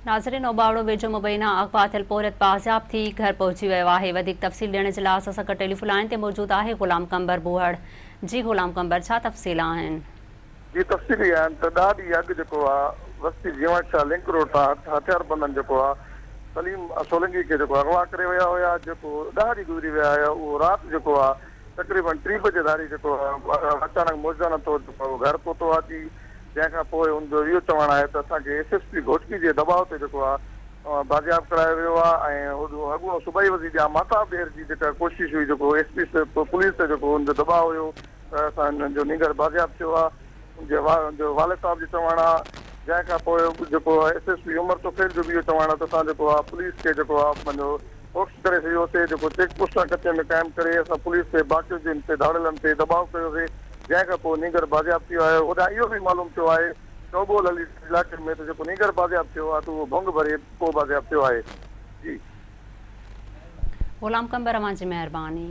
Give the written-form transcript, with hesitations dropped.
ناظرين اوٻاوڙو ويجهو مبينا اغوا ٿيل پورهيت بازياب ٿي گهر پهچي ويو آهي وڌيڪ تفصيل ڏيڻ جي لاء اسان سان گڏ ٽيليفون لائين تي موجود آهي غلام قمبر بوهڙ جي غلام قمبر ڇا تفصيل آهن. جي تفصيل اهي آهن ته ڏهه ڏينهن اڳ جيڪو آ وستي جيوڻ شاهه لنڪ روڊ تان هٿياربندن جيڪو آ سليم سولنگي کي جيڪو اغوا ڪري ويا هيا جيڪو ڏهه ڏينهن گذري ويا هيا اهو رات جيڪو آ تقريبن ٽي بجي ڌاري جيڪو آ اچانڪ معجزانه طور جيڪو آ اهو گهر پهتو آ اچي جنهن کان پوء ان جو اهو چوڻ آهي ته اسان کي ايس ايس پي گهوٽڪي جي دٻاء تي جيڪو آهي بازياب ڪرايو ويو آهي ۽ اڳوڻو صوبائي وزير ڄام مهتاب ڏهر جي جيڪا ڪوشش هئي جيڪو ايس پي پوليس تي جيڪو ان جو دٻاء هيو ته اسان ان جو نينگر بازياب ٿيو آهي ان جي ان جو والد صاحب جو چوڻ آهي جنهن کان پوء جيڪو ايس ايس پي عمر طفيل جو به اهو چوڻ آهي ته اسان جيڪو آهي پوليس کي جيڪو آهي پنهنجو فوڪس ڪري ڇڏيوسي، جيڪو چيڪ پوسٽان ڪچي ۾ قائم ڪري اسان پوليس تي باقي جن تي ڌاڙيلن تي دٻاء ڪيوسي، جنهن کان پوء نينگر بازياب ٿي آيو. هوڏانهن اهو به معلوم ٿيو آهي چوٻول علي علائقي ۾ ته جيڪو نينگر بازياب ٿيو آهي ته اهو ڀنگ ڀري پوء بازياب ٿيو آهي. جي. غلام قمبر اوهان جي مهرباني.